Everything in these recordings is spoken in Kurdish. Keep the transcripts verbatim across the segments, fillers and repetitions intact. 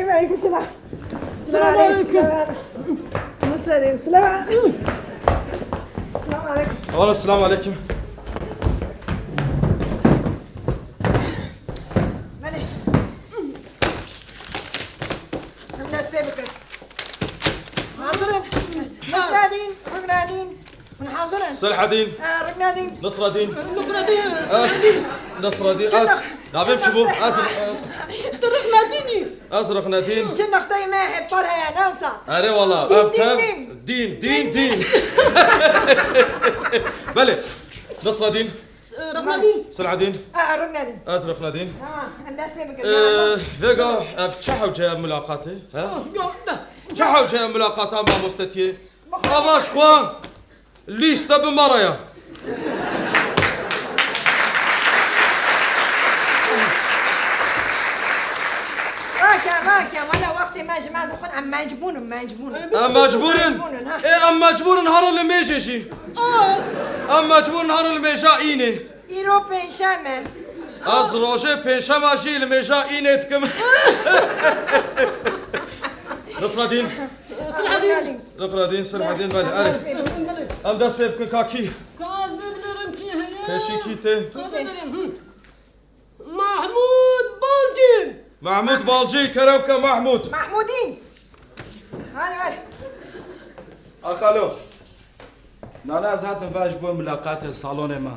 Aleyküm selam. Selam aleyküm. Selam aleyküm. Nasıl edeyim? Selam. Selam aleyküm. Aleyküm selam aleyküm. Belê. Em dest pê bikin. Hazir in. Nasıl edeyim? Rûnedîn. Hûn hazir in? Selhedîn. E, Riknedîn. Nisredîn. Riknedîn. Ez Nisredîn. Ez. Navê min çi bû? Ez. Tu Riknedîn î. Ez Riknedîn. Çi nexteyê me hepar heye, ne wisa? Erê wala, Dîn, ev dîn, tev dîn. Dîn, dîn, dîn. Belê. Nisredîn. E, Riknedîn. Selhedîn. E, Riknedîn. Ez Riknedîn. Tamam, em dest pê bikin. E, vêga ev çi hewce ye milaqatê, he? Oh, yok, ne. Çi hewce ye milaqata mamostetiyê? Ava ji xwe lîste bi me re ye. Rake, rake, wele wextê me ji me dixwin, em mecbûr in, mecbûr in. Em mecbûr in? Mecbûr in, ha. Ê, em mecbûr in herin li mêjê jî. Aa. Em mecbûr in herin li mêja înê. Îro pênşem e. Ez rojê pênşema jî li mêja înê dikim. Nisredîn. Silhedîn. Riknedîn, Silhedîn, belê, erê. Em dest pê bikin, ka kî? Ka ez bê binerim kî heye? Pêşî kî tê? Ka binerim, hı. Mahmûd Balcî. Mahmûd Balcî, kerem ke Mahmûd. Mahmûdîn. Hadi ver. Axalo. Nana ez hatim ve ji bo milaqatê salonê me.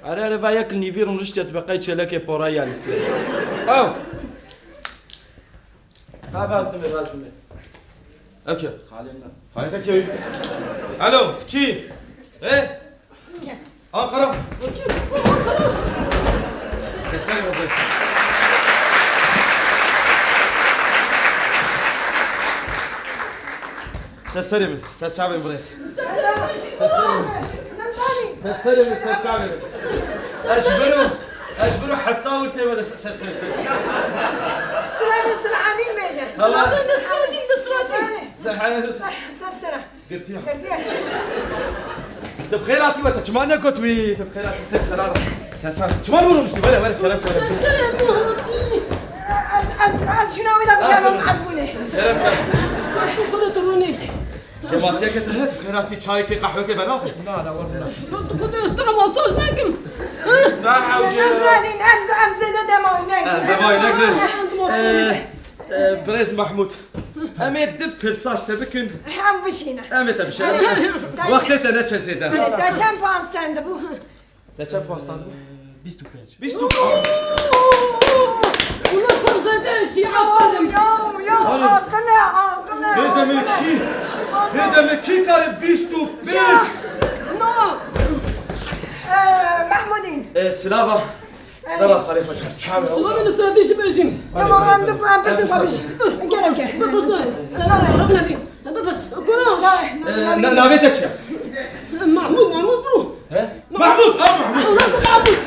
Erê, erê, ve yek nîvî rûniştiye, tu be qey çêlekê porayî ya lîstê. Ew. Ha, vazdim, vazdim. Eke. Xalê min. Xalê te kê? Alo, tu kî? He? Ankara. Sesler mi? Ser serê min, ser çavê min birêz. Ser serê min. Ser serê min, ser çavê min. Ez ji biro, ez ji biro heta wir tê me de ser, ser, ser, ser. Silavê Silhedîn bêje. Tamam. Silavê Nisradîn, Nisradîn. Ser, ser, ser. Ser, ser. Girtiye. Girtiye. Tu bi xêr hatî we, te çima negot wî? Tu bi xêr hatî, ser, ser, ser. Sen, sen, çima rûniştî? Were, were, kerem, kerem. Ez, ez, ez şuna wî de bikevim, ez bûnê. Kerem, kerem. Tu xwe de tu rûnî. Kemasiyeke te heye, tu bi xêr hatî, çayekê, qehwekê venaxwe? Na, na, were, were. Tu xwe de ez te re masaj nekim. Na, hewce. Nasredîn, em, em zêde demayî nekin. Ha, demayî nekin. Ee, ee, birêz Mahmûd. Em ê du pirsa ji te bikin. Em bişîne. Em ê te bişîne. Wextê te neçe zêde. Te çend puan stendibû? Te çend puan stendibû? Bîst û pênc. Bîst û pênc. Ulan Xwezedê şî, aferin. Yo, yo, yo, aqil e, aqil e. Hê demê kî, hê demê kî kare bîst û pênc? Na. Ee, Mahmudîn. Ee, silava. Silava xalê xwe. Silava Nisretî jî bêjîm. Tamam, em du, em pirsin xwe bijî. Kerem, kerem. Bipirsin. Ee, Rahmetî. Bipirsin. Kuro. Ee, na-, navê te çi ye? Mahmud, Mahmud bro. He? Mahmud, ha Mahmud. Allah Mahmud.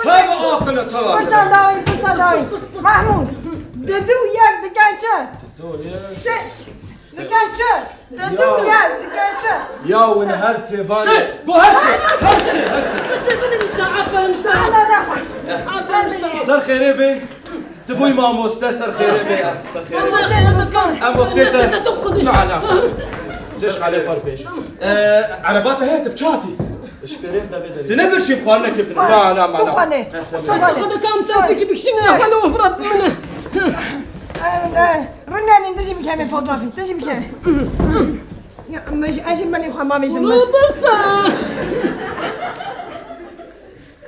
Tava aqile, tava. Pirsa dawî, pirsa dawî. Mahmud, didu yek dike çi? Didu yek. Se-, dike çi? Didu yek dike çi? Ya win her sê van. Se, go her sê, her sê, her sê. Pirsa binin, aferin sana. Sana da xweş. Aferin sana. Ser xêrê bê. Tu bûyî mamoste, ser xêrê bê. Ser xêrê bê. Em wextê te. Na, na. Zêş xalê xwe pêş. Ee, ereba te heye, tu bi çi hatî? Tu ne birçî xwarinekê bine. Na, na, na. Tu xwane. Tu xwane. Tu xwane. Kam selfie bikişîne, xalo brat bimine. Ee, rûnedîn, tu jî bikevê fotografî, tu jî bikevê. Ya, ez jî, ez jî belê xwe ma bêjim. Rûbisa.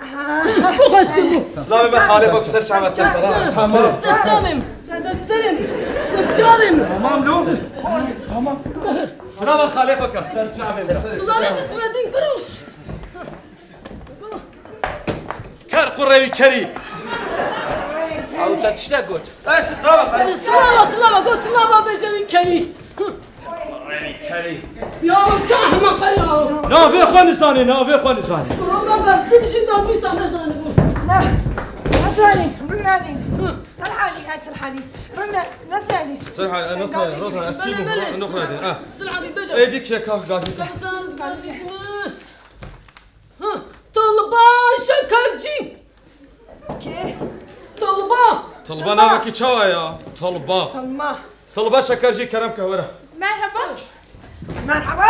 Aha. Bixweş çi bû? Silavê me xalê xwe ser çavê ser sera. Tamam. Ser çavê min. Ser serê min. Ser çavê min. Tamam lo. Tamam. Silava xalê xwe ke ser çavê min. Silavê Nisredîn Kiroş. Ker qurê wî kerî. Ew te tiştek got. Ez silava xalê. Silava, silava, got silava bêje wî kerî. Revî kerî. Ya çi ehmeq e ya. Navê xwe nizanê, navê xwe nizanê. Roman Bersim jî da dîsa nezanibû. Ne. Nasredîn, Rûnedîn. Hı. Selhadîn, ay Selhadîn. Rûne-, Nasredîn. Selhadîn, e, Nasredîn, Nasredîn. Ez kî bûm? Belê, belê. Rûnedîn, ha. Selhadîn, bêje. Êdî kî ye, ka gazî. Hı. Talba Şekercî. Kê? Tilba. Tilba navekî çawa ya? Tilba. Tilba. Tilba şeker jî kerem ke were. Merhaba. Merhaba.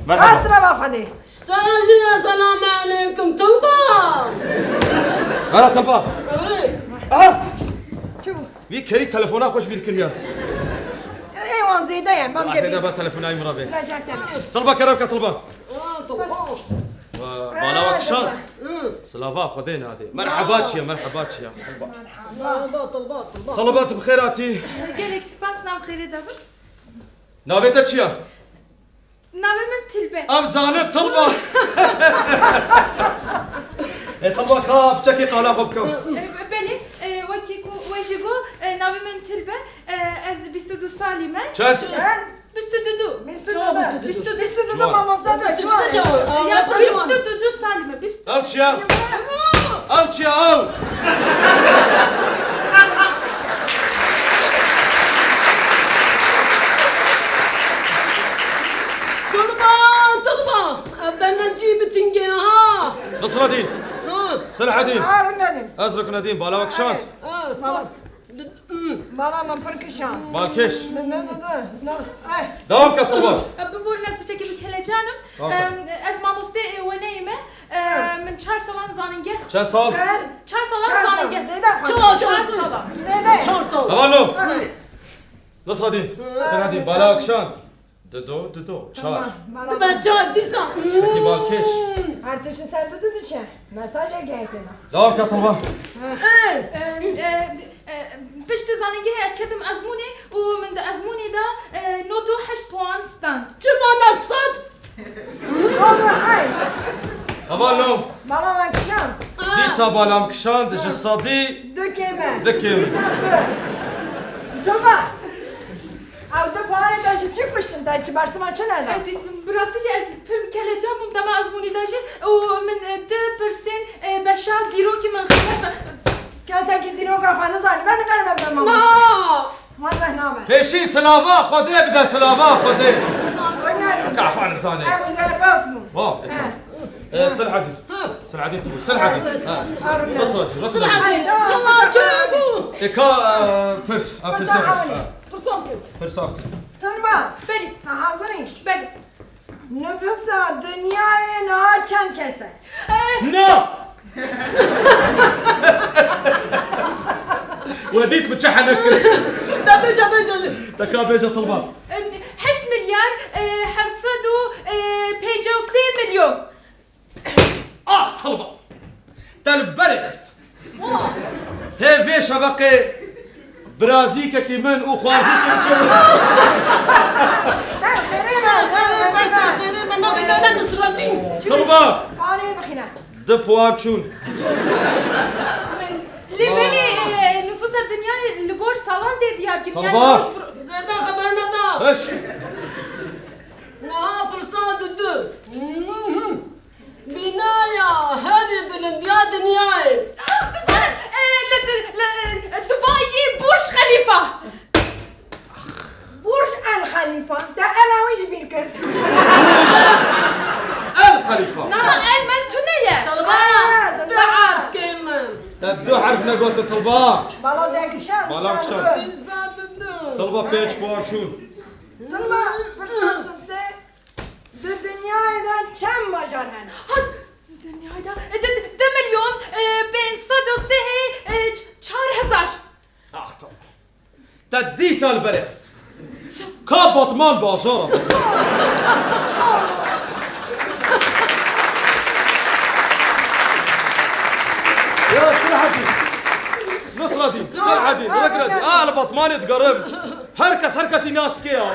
Merhaba. Esra Xwedê. Stana jî ya selam aleykum Tilba. Were Tilba. Were. Aha. Çi bû? Vî kerî telefona xwe ji bîr kiriye. Ê wan zêde ye. Mam Zêde jebî. Ba telefona min re bê. La cem te be. Tilba kerem ke Tilba. Aa, Tilba. Wa, bala wa kişand. Hı. Silava Xwedê nadê. Merheba çiye, merheba çiye. Tilba. Merhaba, Tilba, Tilba. Tilba, tu bi xêr hatî. Gelek spas, nav xêrê de bin. Navê te çi ye? Navê min Tilbe. Em zanin Tilba. E, Tilba ka piçekê qala xwe bikim. E, belê, e, wekî ku we jî got, e, navê min Tilbe, e, ez bîst û du salî me. Çend? Çend? Bîst û du. Bîst û du. Bîst û du. Bîst û du mamoste de ciwan. Ya, bîst û du salî me, bîst û du. Ew çi ye? Ew çi ye, ew? Tilba, Tilba. Ev bernecî bi tingê ha. Nasredîn. Ha. Selahedîn. Ha, Ruknedîn. Ez Ruknedîn, bala we kişand. Ha, tamam. Bala min pir kişand. Balkêş. Ne, ne, ne, ne, ne. Eh. Dewam ke Tilba. Biborin ez piçekî bi kelecan im. Tamam. Em, ez mamostê, e, weneyî me. E, min çar salan zanîngeh. Çend sal? Çend? Çar salan zanîngeh. Zêde xwe. Çar, çar salan. Zêde. Çar salan. Hevalno. Hadi. Nasredîn. Hı. Selahedîn, bala we kişand. Dido, dido, çar. Tamam, bana. Dibe çar dîsa. Tiştekî balkêş. Her tişt ser dido diçe. Mesaj e gehê te de. Dewam ke Tilba. Ha. E, e, e, e, piştî zanîngehê ez ketim ezmûnê û min di ezmûnê de, e, nod û heşt puan stand. Çima ne sed? Nod û heşt. Hevalno. Bala wan kişand. Dîsa bala min kişand, ji sedî. Du kêm e. Du kêm. Dîsa du. Tilba. Ew du puanê te ji çi kuştin? Te çi bersiva çi neda? E, di-, bi rastî jî ez pir bi kelecan bûm dema ezmûnê de jî û min, e, di pirsên, e, beşa dîrokî min xelet. Kesekî dîroka xwe nizanî, ben nikarim em dema. Na! Welleh nabe. Pêşî silava Xwedê bide, silava Xwedê. Welleh. Ka xwe nizanî. Ew derbas bû. Wa, e, tamam. E, Selahedîn. Ha. Selahedîn tu. Selahedîn. Ha. Harun. Nasredîn, Nasredîn. Selahedîn. Çawa çawa bû? E, ka, e, pirs. Ha, pirs. Pirsa hewlê. Ha. Pirsan ku. Pirsa ku. Tilba. Belê. Te hazir î? Belê. Nifûsa dinyayê niha çend kes e? E. Na! We dît bi çi henek kir? Da bêje, bêje li. Te ka bêje Tilba. E, heşt milyar, e, heft sed û, e, pêncî û sê milyon. Ax Tilba! Te li berê xist. Hê vê şeveqê birazîkekî min û xwazîkê min çi bû? Ser xêrê me, ser xêrê me, ser xêrê me, navê me ne Nusretîn. Tilba! Parê bixîne. Du puan çûn. Lê belê, e, nifûsa dinyayê li gor salan tê diyar kirin. Tilba! Yani roj bi ro- Zêde xeber neda. Hiş! Niha pirsa didu. Binaya herî bilind ya dinyayê. Dizanim, e, li, li, li Dubayê Burj Xelîfa. Burj El Xelîfa. Te ela wî ji bîr kir. El Xelîfa. Na, el mel tune ye. Tilba. Ha, Tilba. Du herf kêm in. Te du herf negotin Tilba. Bala dekişan. Bala kişan. Tilba pênc puan çûn. Tilba, pirsa sê. Di dinyayê de çend bajar hene? Ha, di dinyayê de, e, di, di, di milyon, e, pênc sed û sê, e, ç-, çar hezar. Ax, tamam. Te dîsa li berê xist. Çi? Ka Batman bajara. Ya Selahaddin. Nasraddin, Selahaddin, Ragradin. A, li Batmanê digerim. Her kes her kesî nas dike ya. Ya.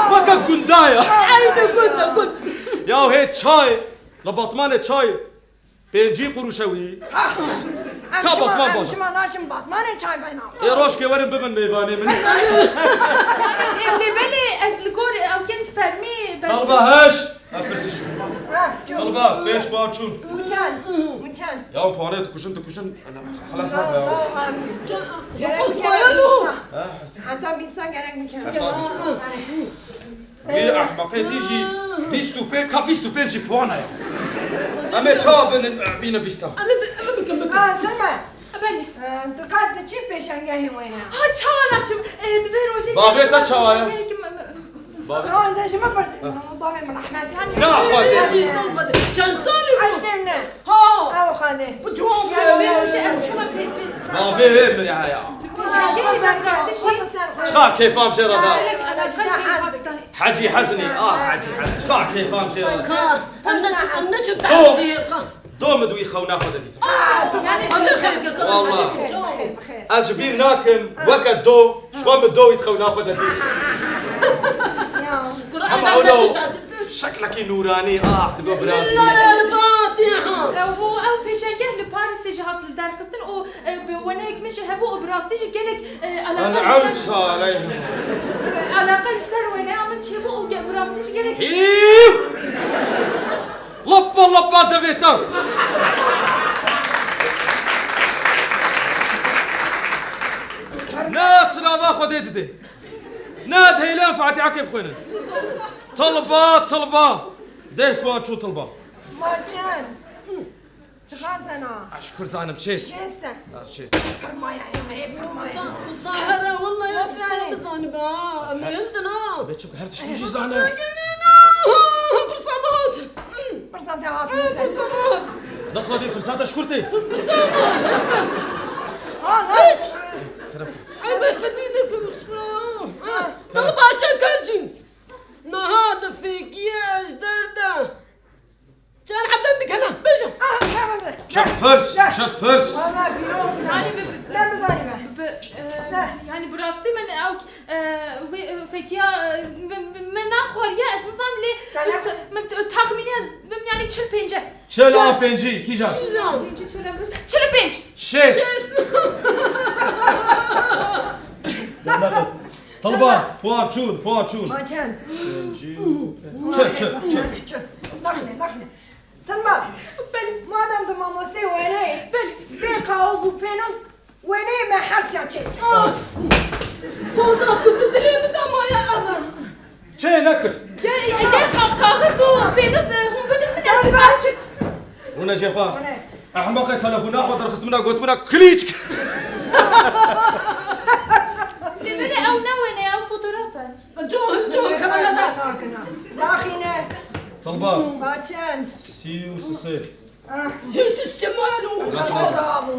Weke gunda ya. Eyni gund e, gund. Ya hê çay, li Batmanê çay pêncî qurûş e wî. Ka Batman baş. Em çima naçin Batmanê çay bena? Ê rojkê werin bibin mêvanê min. Em lê belê ez li gor ewkên fermî bersim. Talba heş. Ev pirsî çû. Ha, çû. Talba, pênc puan çûn. Û çend? Û çend? Ya puanê dikuşin, dikuşin. Xilas nabe ya. Gerek bike bîsta. Ha. Heta bîsta gerek bike. Heta bîsta. Wî ehmeqê dî jî bîst û pênc, ka bîst û pênc jî puan e ya. Em ê çawa binin, bîne bîsta? Em ê bi-, em ê bikin, bikin. Ha, durma. Belê. Em, tu qet diçî pêşengehê wêne? Ha, çawa naçim? E, di vê rojê Bavê te çawa ye? Pêşengehekî me, me, Bavê. Ha, de ji min pirs. Ha. Bavê min rehmet. Yani, Na, Xwedê. Yani, Xwedê. Çend salî bû? Eşê ne. Ha. Ew Xwedê. Bu ciwan Ya, bû. ya, Vê rojê ya. ez çima pê, pê, Bavê wê min ya, ya. Pêşengehê me rastî jî. Çiqa kêfam jê re da. Gelek alaka jî hatta. Hecî Hezinî, ah, Hecî Hezinî. Çiqa kêfam jê re da. Ka, em ne çu-, em ne çu Do. tehzî, ka. Do min di wî xewna xwe de dît. Ah, tu Yani, hadi çi xêr ke, ka Wallah. Bixêr, bixêr, bixêr. Ez ji bîr nakim, weke do, ji xwe min do wî di xewna xwe de dît. Ya. Kur'an Ama em ne ewlo çu tehzî. Şeklekî nûranî, ah, digo bi rastî. Lillahi el-Fatiha. E, û ew pêşengeh li Parîsê jî hat li derxistin û, e, bi weneyek min jî hebû û bi rastî jî gelek, e, alaka li En'amtu ser, aleyhim. e, alaka li ser weneya min çêbû û ge-, bi rastî jî gelek Hîv! Loppa loppa devê te. Ne silava Xwedê didê. Ne dihêlin Fatihekê bixwînin. Tilba, tilba. Deh puan çû tilba. Ma çend? Çiqas hene? Eş kur zanim çêst. Şêst e. Ah, çêst. Pirmaya, ê, ê, pirmaya. Musa-, Musahere, wallahî Nasıl hiç yani? Bizanibe ha. Em hildin ha. Be çik her tiştî jî zane. Pirsa me hat. Pirsa te hat, Musa. Pirsa me hat. Nasıl dî pirsa te şkurtê? Pirsa me hat, hiç be. Ha, ne? Hiç. Kerem. Ay, be fedî ne be, bixşira. Ha. Kerem. Dil başa kercîn. Niha di fêkiyê ejderde. Çend hebden dikene, bêje. Ah, ne, ne, ne. Çi pirs, çi pirs. Valla Fîroz, ne. Yani bi, bi, Ne bizanî be. bi, e, Ne. yani bi rastî min ew, e, wê, e, fêkiya, e, min, min, min naxwariye, ez nizam lê Te ne- min t-, min t-, taxmînî ez bim yani çil pênc e. Çil a pêncî, kîjan? Kîjan? Pêncî, çil pênc. Çil pênc. Şêst. Şêst. Dönme kız. Tilba, puan çûn, puan çûn. Ma çend? Çi, çi, çi. Naxine, naxine. Tilba. Belê. Madem tu mamosteyê wêneyê, Belê. bê kaoz û pênûs wêneyê me hersiya çêkir. Ah! Poza ku tu dilê min de maye, Allah! Çê nekir. Çê, eger ka-, kaxiz û pênûs, e, hûn bidin min, ez Tilba. Rûne jê xwe. Rûne. Ehmeqê telefona xwe derxist min a, got min a, klîçk. Lê belê ew ne wêne, ew fotoğraf e. Cahil, cahil, xebera da. Nakine. Daxine. Tilba. Ba çend? Sî û sisê. Ah. Hiç istemalo. Nasıl? Çok zor bu.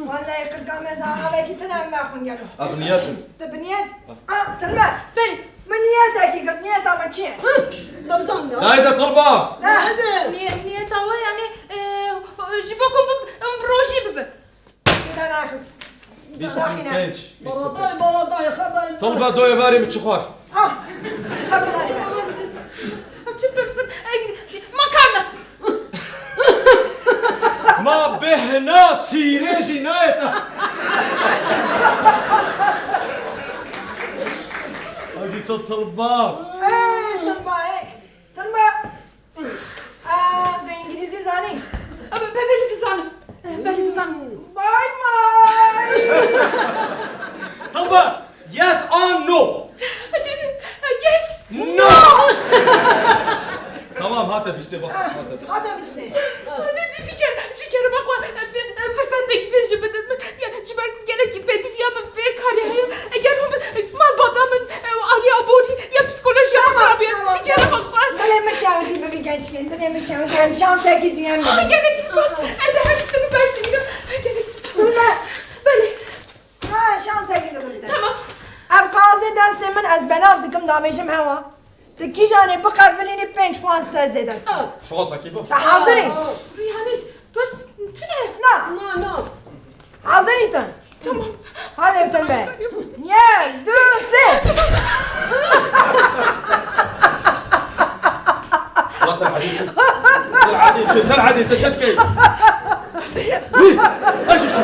Vallahi kırk amez ağabey ki tünen ben xun gelo. Abi niyetim. Te bi niyet? Ah, tırma. Bel. Min niyet ki kır, niyet ama çi? Hı, da bizan ya. Dayı da Tilba. Ha. Hadi. Niye-, niyet ama yani, e, ji bo ku bi-, em rojî bibe. Bîst û pênc. Baratay, baratay, xeber. Tilba doyê varê min çi xwar? Ah, xeber. Çi pirsin? Ey, makarna. Ma bêhna sîrê jî nayê te. Acî tu Tilba. Ey, Tilba, ey. Tilba. Aa, de îngilîzî zanî? Be-, be-, belê dizanim. Belê dizanim. Bye bye. Tilba, yes or no? Yes. No. Tamam, hate bîstê, bas, hate bîstê. Hate bîstê. Hadi, ji ke-, ji kerema xwe, e, e, firsendek din jî bidin min. Ya, ji ber ku gelekî pêdîviya min vê karê heye. Eger hûn bi-, malbata min, e, alî aborî ya psîkolojiya min xirab e, ji kerema xwe. Dilê min şewitî bibî gençkên, dilê min şewitî, em şansekî duyem bibî. Gelek spas. Ez ê her tiştê bibersivînim. Gelek spas. Belê. Ha, şansekî didim te. Tamam. Ev qazê destê min ez belav dikim, davêjim hewa. Tu kîjanê biqevilînî pênc puan te zêde dikim. Ah. Şansekî bu. Te hazirî? Ah, ah. Yani, pirs tune. Na. Na, na. Hazirî tu? Tamam. Hadi öptüm be. Yek, du, sê. Xlas, ser edî çû. Ser edî çû, ser edî, te çi dikey? Wî, eşî çû.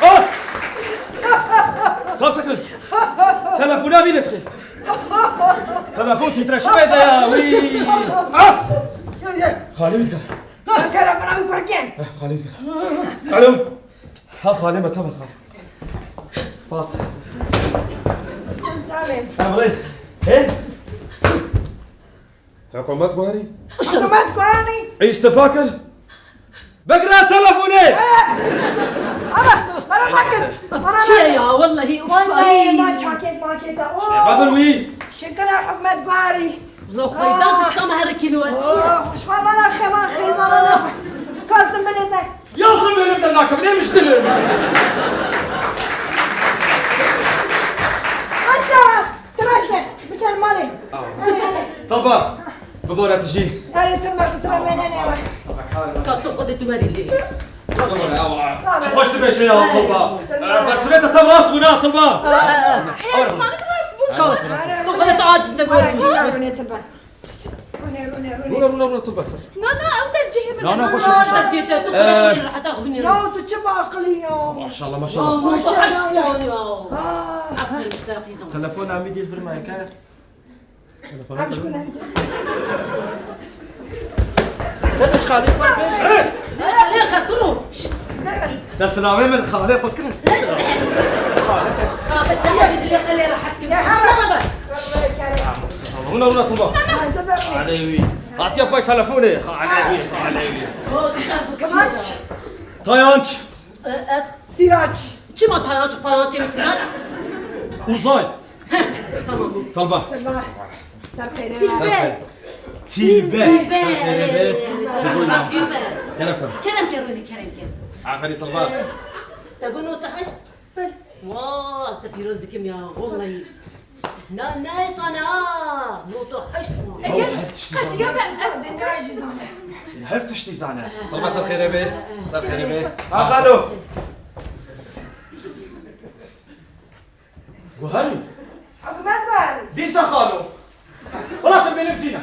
Ah! Tamam, sakın. Telefona bîne dixê. Telefon titreşime de ya, wî. Ah! Xalê wî dikar. Telefona wî kurkên. Eh, xalê wî dikar. Alo. Ha, xalê me, tava xalê. Spas. Canım. Emre. He? Hikûmet guherî? Hikûmet guherî? Îştifa kir? Bigire telefonê! Ama, bana bakın, bana bakın. Çiye ya, wellehî, uf, Wellehî, ay. Ma çaket maketa. Oh. Babir wî. Şikir e hikûmet guherî. Lo xweydan pişta me her kîlo et. Oh, xweşxa bana xeman xêzana ne. Kasım bile de. Yazın benim de nakım, neymiş dilim? Aşağı, tıraşla, biçer mali. Hadi, hadi. Tilba, bibore tijî. Hadi, Tilba, kusura beni ne var? Ka tu xwedê tu merî lê. Bibore, awa. Çi xweş dibêje ya, Tilba. Tilba. Bersivê te tam rast bûne, Tilba. Ê, salim rast bû. Çaw. Tu xwedê tu aciz nebû. Ara, cîna rûnê, Tilba. Rûne, rûne, rûne. Rûne, rûne, rûne, tu beser. Na, na, ew dercehê min Na, e. Na, xweş e, xweş e. Eziyet e, tu xwedê tu reheta xwe binêre. Ya, tu çi baqilî ya. Maşallah, maşallah. Ya, maşallah. Maşallah ya. Ah. Aferin işte, qîzim. Telefon amî dîl vir me ke. Telefon. Em ji ku derê. Sen de xalê xwe pêş. Ne, ne, xetiro. Şşt. Te silavê min xalê xwe kirin. Xalê te. Abi, sen de dilê xelê rahat kir. Ne, ha. Bana bak. Hûna, hûna, Tuba. Xalê wî. Hatiye pay telefonê. Xalê wî, xalê wî. O, tu çar bu Kıvanç. Tayanç. E, ez. Siraç. Çima Tayanç, Payanç, ê min Siraç? Uzay. Tamam. Talba. Tilba. Ser xêrê. Tilbe. Tilbe. Tilbe. Ser xêrê be. Tilbe. Kerem, kerem. Kerem, kerem, kerem, kerem. Aferî, Tilba. Te got nota heşt. Bel. Wa, ez te pîroz dikim ya, wellahî. Na, ne sane ha. Nota heşt bû. Eger qetiya be ez Her tiştî zane. Tilba ser xêrê be. Ser xêrê be. Ha, xalo. Guherî. Hikûmet guherî. Dîsa xalo. Wela ser bêlim cîna.